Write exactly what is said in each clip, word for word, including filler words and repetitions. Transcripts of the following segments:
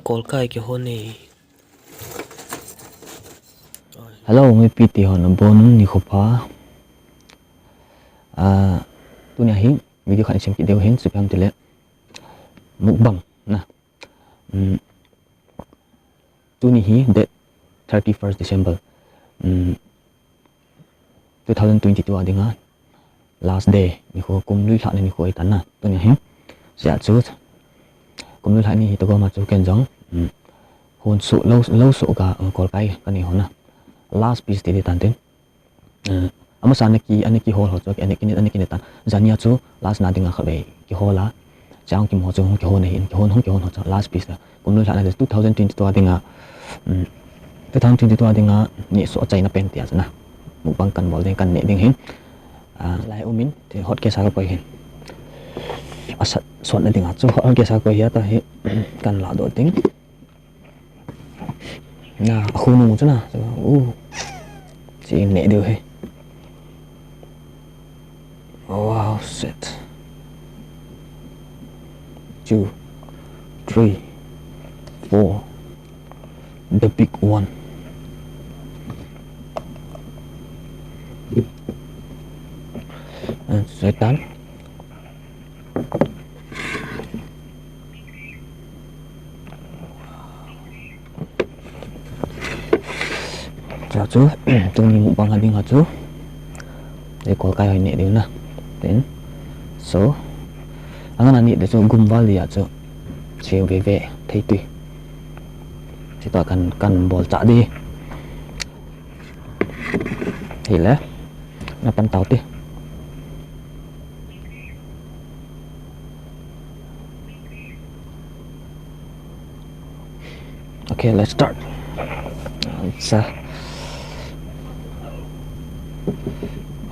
Kolkai kihon e. Hello, mipi te ho nabonun nikho pha. Ah, tunia hi video khat in sem kit diu hin, ipi ham itile mukbang na. Hmm. Tuni hi date thirty-first December, um, two thousand twenty-two a dinga last day nikho, kum lui lhahna nikho ahitan na. Tunia hi, sia chu kum lui lhahna hi tagom a chu ken jong, um, hon su, lou, lou su ka, um, Kolkai kanei ho na. Last piece ti di tan tin. Eh, amasa ana ki, ana kihol ho chu, ana ki, ana kine tan. Jania chu last na dinga khatvei kihol a. Chang kim ho chu hung kihon ahin, kihon, hung kihon ho chu last piece ta. Kum lui lhahna two thousand twenty-two a dinga, um, two thousand twenty-two a dinga neh su achaina pen tia chu na. Mukbang kan bol ding, kan neh ding hin. Ah, lai umin, ti hot case a kakoi hin. Asat sotna dinga chu hot case a kakoi hi ata hi, kan ladoh ding. Na, a khu nu chu na. Uh. Chi neh diu hi. Wow, set. Two, three, four. The big one. And set done. Cha chu, tuni mukbang a dinga chu, ei Kolkai hoi neh diu na. Tin. So, angana neh diu chu gum val dia chu, che veve thei tui. Che to kan, kan bol cha di. Hile, na pan tau ti. Okay, let's start. Sa.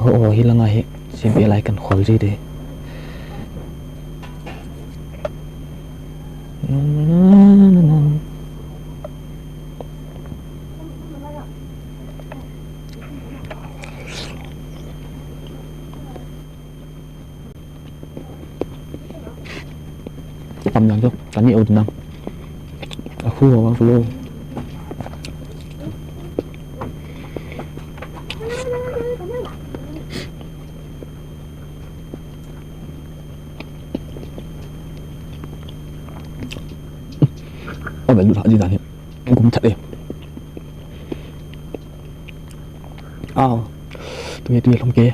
Oh, oh, hi langa hi. Simple lai kan khol ji de. Tam jang chu, kani o dinam. A khu wa flow. Oi, bai lu tha ji dan hi. Gum that e. Aw. Tui, tui, lhom ke.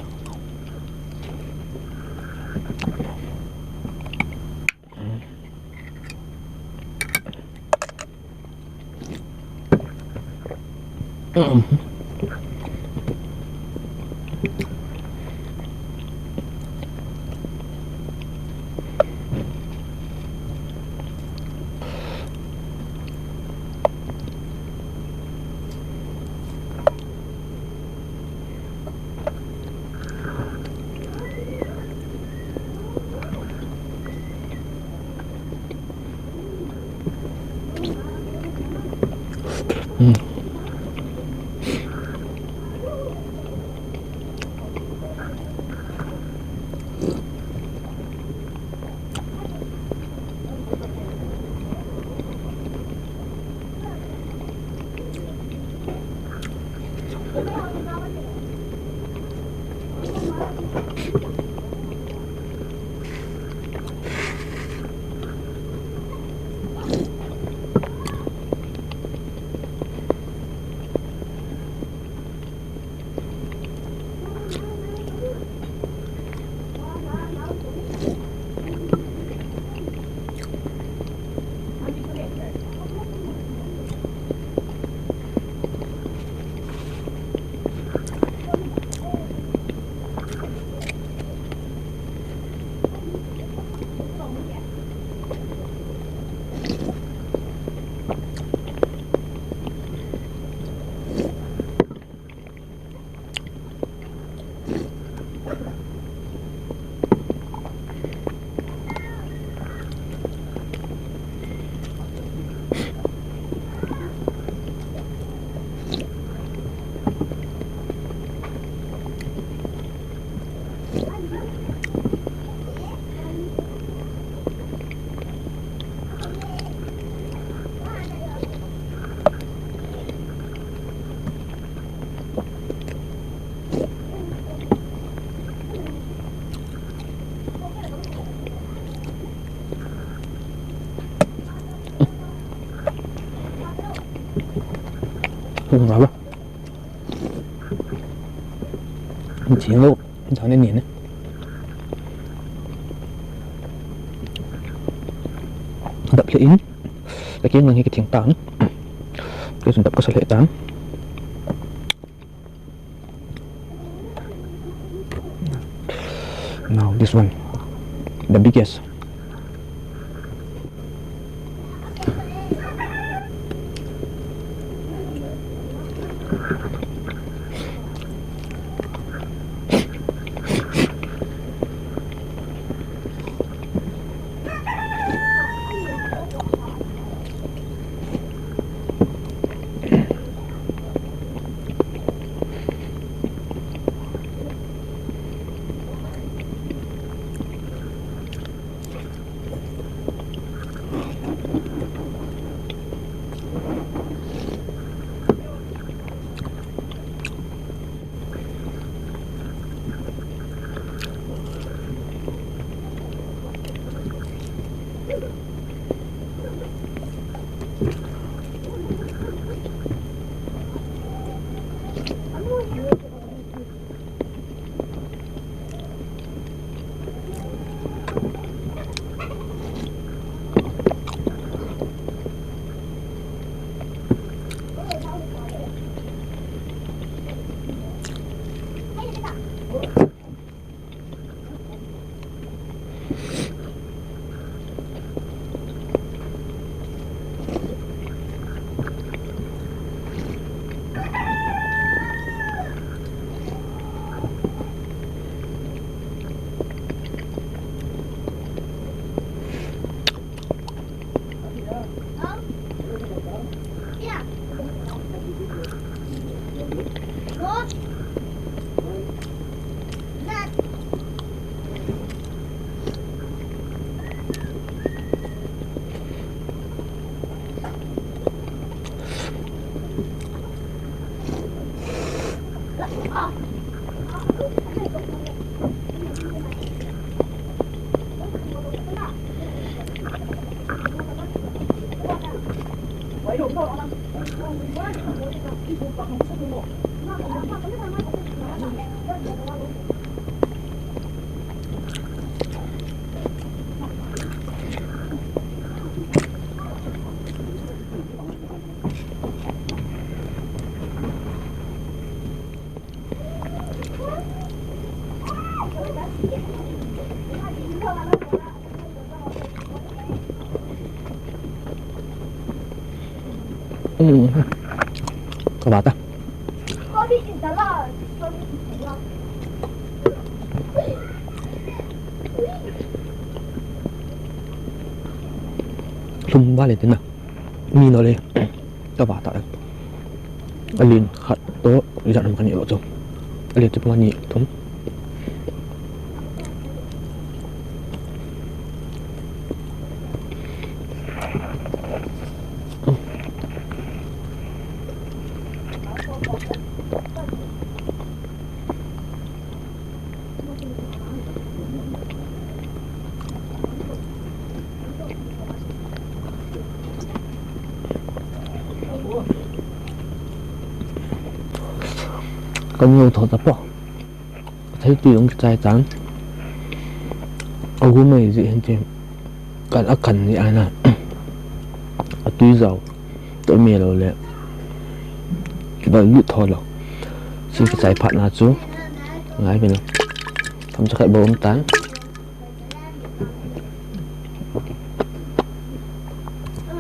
Hung ngava. Ching lo, chang ne ni ne. Dap le in. Ka keng lang hi ka thing tang. Ka sun dap ka sa le tang. Now this one, the biggest. Ka vata. Lhum vale tina. Mi no le. Ka vata. Alin khat to, ijat ham kani lo chu. Alin chu panga ni thum. Ka neo tho ta po. Ka thei tui jong kichai tan. A gu mai ji hin ti. Kan a kan ji ana. A tui jao. Tui me lo le. Kival lut tho lo. Sin kichai phat na chu. Ngai ve lo. Tham cha khat bou um tan.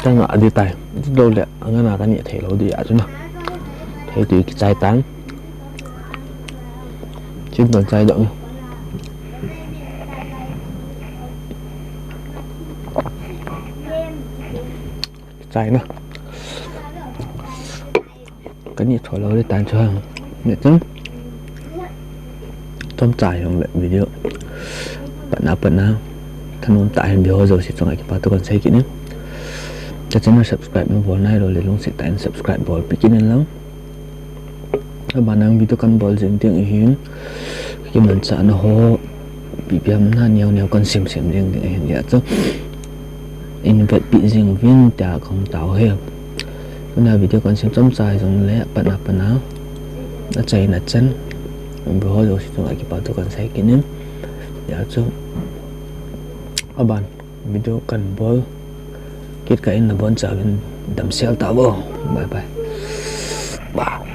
Ka ngah di tai. Ti lo le, a ngana ka ni thei lo di a chu na. Thei tui kichai tan. Chin ton chai dong. Chai na. Ka ni tho lo le tan chu hang. Ne chang. Tom chai hong le video. Patna, patna. Thanom tah hin video jouse chunga kipa thu kan sei kit in. Ka channel subscribe na bol nai lo le lungset tah in subscribe bolpi kit in lang. Abana video kan bol jing ding ahin. Ka kimanchahna ho. Ipi ham na neo neo kan sem sem jing ding ahin dia chu. In vetpi jing uvin tia kahung tao hi. Tuna video kan sem chomcha jongle, patna patna, achaina chan, video ho jouse chunga kipa thu kan sei kit in. Hijeh chun, aban video kan bol kit kah in nabonchauvin damsel tauvo. Bye bye. Wow.